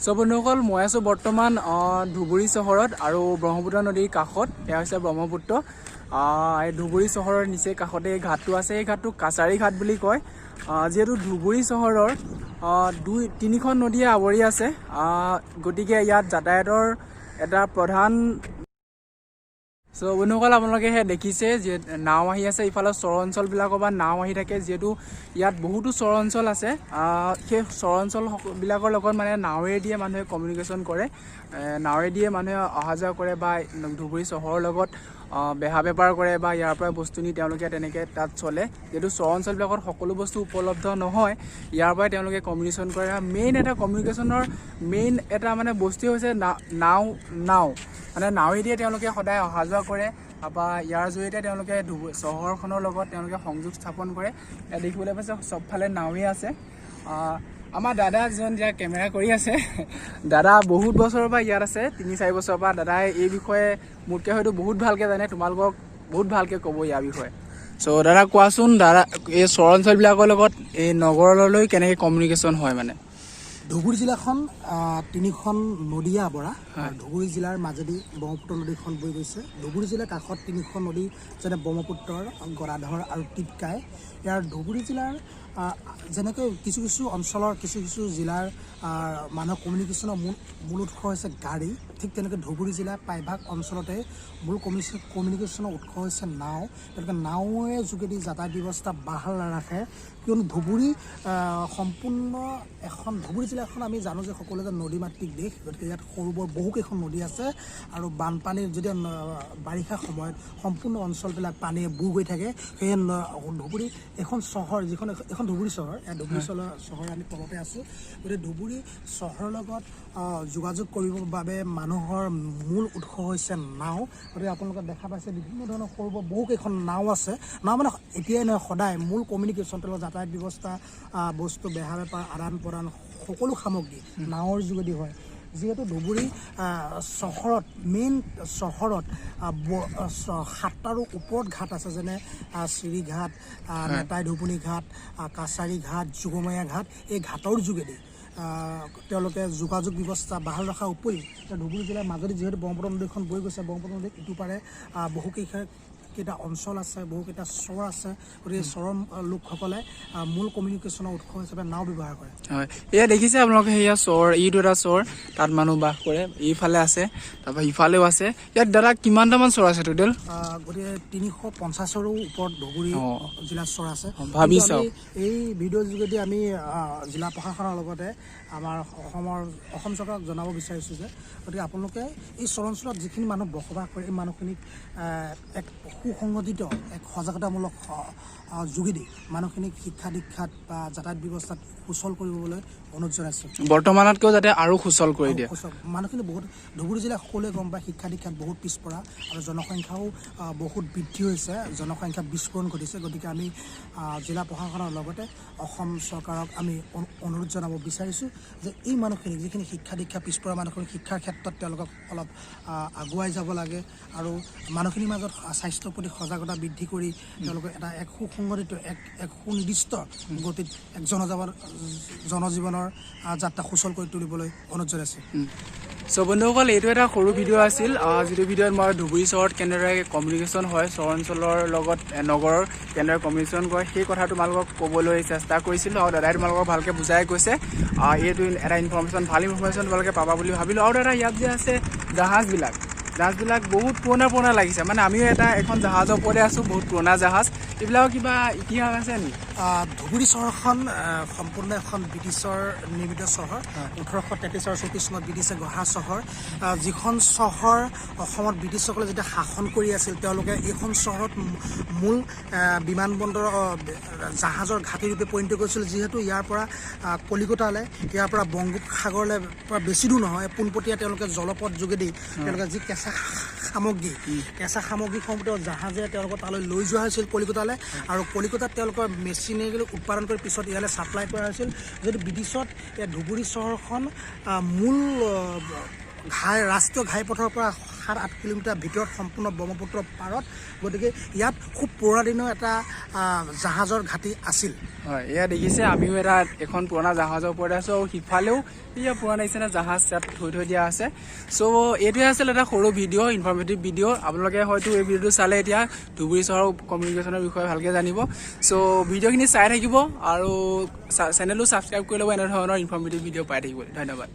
চ' বন্ধুসকল, মই আছোঁ বৰ্তমান ধুবুৰী চহৰত আৰু ব্ৰহ্মপুত্ৰ নদীৰ কাষত। এয়া হৈছে ব্ৰহ্মপুত্ৰ। এই ধুবুৰী চহৰৰ নিচেই কাষতে এই ঘাটটো আছে। এই ঘাটটোক কাছাৰী ঘাট বুলি কয়। যিহেতু ধুবুৰী চহৰৰ দুই তিনিখন নদীয়ে আৱৰি আছে, গতিকে ইয়াত যাতায়াতৰ এটা প্ৰধান। চ' বন্ধুসকল, আপোনালোকে সেয়া দেখিছে যে নাও আহি আছে। ইফালে চৰ অঞ্চলবিলাকৰ পৰা নাও আহি থাকে। যিহেতু ইয়াত বহুতো চৰ অঞ্চল আছে, সেই চৰ অঞ্চলবিলাকৰ লগত মানে নাৱেৰে মানুহে কমিউনিকেশ্যন কৰে, নাৱেদিয়ে মানুহে অহা যোৱা কৰে বা ধুবুৰী চহৰৰ লগত বেহা বেপাৰ কৰে বা ইয়াৰ পৰা বস্তু নি তেওঁলোকে তেনেকৈ তাত চলে। যিহেতু চৰ অঞ্চলবিলাকত সকলো বস্তু উপলব্ধ নহয়, ইয়াৰ পৰাই তেওঁলোকে কমিউনিকেশ্যন কৰে। মেইন এটা কমিউনিকেশ্যনৰ মেইন এটা মানে বস্তুৱেই হৈছে নাও। নাও মানে নাৱেদিয়ে তেওঁলোকে সদায় অহা যোৱা কৰে বা ইয়াৰ জৰিয়তে তেওঁলোকে চহৰখনৰ লগত তেওঁলোকে সংযোগ স্থাপন কৰে। ইয়াত দেখিবলৈ পাইছে, চবফালে নাৱেই আছে। আমাৰ দাদা যিজন এতিয়া কেমেৰা কৰি আছে, দাদা বহুত বছৰৰ পৰা ইয়াত আছে, 3-4 বছৰৰ পৰা। দাদাই এই বিষয়ে মোতকৈ হয়তো বহুত ভালকৈ জানে, তোমালোকক বহুত ভালকৈ ক'ব ইয়াৰ বিষয়ে। চ' দাদা, কোৱাচোন দাদা, এই চৰ অঞ্চলবিলাকৰ লগত এই নগৰলৈ কেনেকৈ কমিউনিকেশ্যন হয় মানে? ধুবুৰী জিলাখন তিনিখন নদীয়ে আৱৰা আৰু ধুবুৰী জিলাৰ মাজেদি ব্ৰহ্মপুত্ৰ নদীখন বৈ গৈছে। ধুবুৰী জিলাৰ কাষত তিনিখন নদী, যেনে ব্ৰহ্মপুত্ৰৰ গদাধৰ আৰু টিপকাই। ইয়াৰ ধুবুৰী জিলাৰ যেনেকৈ কিছু কিছু অঞ্চলৰ, কিছু কিছু জিলাৰ মানুহৰ কমিউনিকেশ্যনৰ মূল মূল উৎস হৈছে গাড়ী, ঠিক তেনেকৈ ধুবুৰী জিলাৰ প্ৰায়ভাগ অঞ্চলতে মূল কমিউনিকেশ্যনৰ উৎস হৈছে নাও। তেওঁলোকে নাওৰে যোগেদি যাতায়াত ব্যৱস্থা বাহাল ৰাখে। কিয়নো ধুবুৰী সম্পূৰ্ণ এখন ধুবুৰী জিলাখন আমি জানো যে সকলোৱে যে নদী মাতৃক দেশ। গতিকে ইয়াত সৰু বৰ বহুকেইখন নদী আছে আৰু বানপানীৰ যেতিয়া বাৰিষা সময়ত সম্পূৰ্ণ অঞ্চলবিলাক পানীয়ে বুৰ গৈ থাকে। সেয়ে ধুবুৰী এখন চহৰ, যিখন এখন ধুবুৰী চহৰ, ইয়াত ধুবুৰী চহৰ আমি তলতে আছোঁ। গতিকে ধুবুৰী চহৰৰ লগত যোগাযোগ কৰিবৰ বাবে মানুহৰ মূল উৎস হৈছে নাও। গতিকে আপোনালোকে দেখা পাইছে, বিভিন্ন ধৰণৰ সৰু বৰ বহুকেইখন নাও আছে। নাও মানে এতিয়াই নহয়, সদায় মূল কমিউনিকেশ্যন, তেওঁলোকৰ যাতায়াত ব্যৱস্থা, বস্তু বেহা বেপাৰ আদান প্ৰদান সকলো সামগ্ৰী নাৱৰ যোগেদি হয়। যিহেতু ধুবুৰী চহৰত, মেইন চহৰত 7টাৰো ওপৰত ঘাট আছে, যেনে চিৰিঘাট, নেতাই ধুবুনী ঘাট, কাছাৰী ঘাট, যোগমায়া ঘাট। এই ঘাটৰ যোগেদি তেওঁলোকে যোগাযোগ ব্যৱস্থা বাহাল ৰখাৰ উপৰিও এতিয়া ধুবুৰী জিলাৰ মাজেদি যিহেতু ব্ৰহ্মপুত্ৰ নদীখন বৈ গৈছে, ব্ৰহ্মপুত্ৰ নদীৰ ইটো পাৰে বহুকেইখন কেইটা অঞ্চল আছে, বহুকেইটা চৰ আছে। গতিকে চৰৰ লোকসকলে মূল কমিউনিকেশ্যনৰ উৎস হিচাপে নাও ব্যৱহাৰ কৰে। হয়, এয়া দেখিছে আপোনালোকে, সেয়া চৰ, এইটো এটা চৰ, তাত মানুহ বাস কৰে। এইফালে আছে, তাৰপৰা ইফালেও আছে। ইয়াত দাদা কিমানটামান চৰ আছে টোটেল? গতিকে 350ৰো ওপৰত ধুবুৰী জিলাত চৰ আছে। ভাবি কিন্তু চাওক। আমি এই ভিডিঅ'ৰ যোগেদি আমি জিলা প্ৰশাসনৰ লগতে আমাৰ অসম চৰকাৰক জনাব বিচাৰিছোঁ যে গতিকে আপোনালোকে এই চৰ অঞ্চলত যিখিনি মানুহ বসবাস কৰে, এই মানুহখিনিক এক সুসংগঠিত এক সজাগতামূলক যোগেদি মানুহখিনিক শিক্ষা দীক্ষাত বা যাতায়াত ব্যৱস্থাত সুচল কৰিবলৈ অনুৰোধ জনাইছোঁ। বৰ্তমানতকৈও যাতে আৰু সুচল কৰি দিয়ে। সুচল। মানুহখিনি বহুত, ধুবুৰী জিলা সকলোৱে গম পায়, শিক্ষা দীক্ষাত বহুত পিছপৰা আৰু জনসংখ্যাও বহুত বৃদ্ধি হৈছে, জনসংখ্যা বিস্ফোৰণ ঘটিছে। গতিকে আমি জিলা প্ৰশাসনৰ লগতে অসম চৰকাৰক আমি অনুৰোধ জনাব বিচাৰিছোঁ যে এই মানুহখিনিক, যিখিনি শিক্ষা দীক্ষা পিছপৰা মানুহখিনিক শিক্ষাৰ ক্ষেত্ৰত তেওঁলোকক অলপ আগুৱাই যাব লাগে আৰু মানুহখিনিৰ মাজত স্বাস্থ্যৰ প্ৰতি সজাগতা বৃদ্ধি কৰি তেওঁলোকে এটা এক সুসংগঠিত এক এক সুনিৰ্দিষ্ট গতিত এক জনজীৱনৰ যাত্ৰা সুচল কৰি তুলিবলৈ অনুৰোধ জনাইছোঁ। চ' বন্ধুসকল, এইটো এটা সৰু ভিডিঅ' আছিল, যিটো ভিডিঅ'ত মই ধুবুৰী চহৰত কেনেদৰে কমিউনিকেশ্যন হয়, চৰ অঞ্চলৰ লগত নগৰৰ কেনেদৰে কমিউনিকেশ্যন কৰে, সেই কথা তোমালোকক ক'বলৈ চেষ্টা কৰিছিলোঁ আৰু দাদাই তোমালোকক ভালকৈ বুজাই কৈছে। এইটো এটা ইনফৰ্মেশ্যন, ভাল ইনফৰ্মেশ্যন তোমালোকে পাবা বুলি ভাবিলোঁ। আৰু দাদা, ইয়াত যে আছে জাহাজবিলাক, জাহাজবিলাক বহুত পুৰণা পুৰণা লাগিছে। মানে আমিও এটা এখন জাহাজৰ ওপৰতে আছোঁ, বহুত পুৰণা জাহাজ। এইবিলাকৰ কিবা ইতিহাস আছে নেকি? ধুবুৰী চহৰখন সম্পূৰ্ণ এখন ব্ৰিটিছৰ নিৰ্মিত চহৰ। 1833 আৰু 34 চনত ব্ৰিটিছে গঢ়া চহৰ। যিখন চহৰ অসমত ব্ৰিটিছসকলে যেতিয়া শাসন কৰি আছিল, তেওঁলোকে এইখন চহৰত মূল বিমানবন্দৰ, জাহাজৰ ঘাটি ৰূপে পৰিণত কৰিছিল। যিহেতু ইয়াৰ পৰা কলিকতালৈ, ইয়াৰ পৰা বংগোপসাগৰলৈ পৰা বেছি দূৰ নহয়, পোনপটীয়া তেওঁলোকে জলপথ যোগেদি তেওঁলোকে যি কেঁচা সামগ্ৰী, কেঁচা সামগ্ৰীসমূহ তেওঁ জাহাজেৰে তেওঁলোকৰ তালৈ লৈ যোৱা হৈছিল কলিকতালৈ আৰু কলিকতাত তেওঁলোকৰ মেচিনেৰী উৎপাদন কৰি পিছত ইয়ালৈ ছাপ্লাই কৰা হৈছিল। যিহেতু ব্ৰিটিছত এই ধুবুৰী চহৰখন মূল ৰাষ্ট্ৰীয় ঘাইপথৰ পৰা 7-8 কিলোমিটাৰ ভিতৰত সম্পূৰ্ণ ব্ৰহ্মপুত্ৰৰ পাৰত। গতিকে ইয়াত খুব পুৰণা দিনৰ এটা জাহাজৰ ঘাটি আছিল। হয়, এয়া দেখিছে, আমিও এখন পুৰণা জাহাজৰ ওপৰতে আছোঁ আৰু সিফালেও এয়া পুৰণা নিচিনা জাহাজ ইয়াত থৈ থৈ দিয়া আছে। চ' এইটোৱে আছিল এটা সৰু ভিডিঅ', ইনফৰ্মেটিভ ভিডিঅ'। আপোনালোকে হয়তো এই ভিডিঅ'টো চালে এতিয়া ধুবুৰী চহৰৰ কমিউনিকেশ্যনৰ বিষয়ে ভালকৈ জানিব। চ' ভিডিঅ'খিনি চাই থাকিব আৰু চেনেলটো ছাবস্ক্ৰাইব কৰি ল'ব এনেধৰণৰ ইনফৰ্মেটিভ ভিডিঅ' পাই থাকিব। ধন্যবাদ।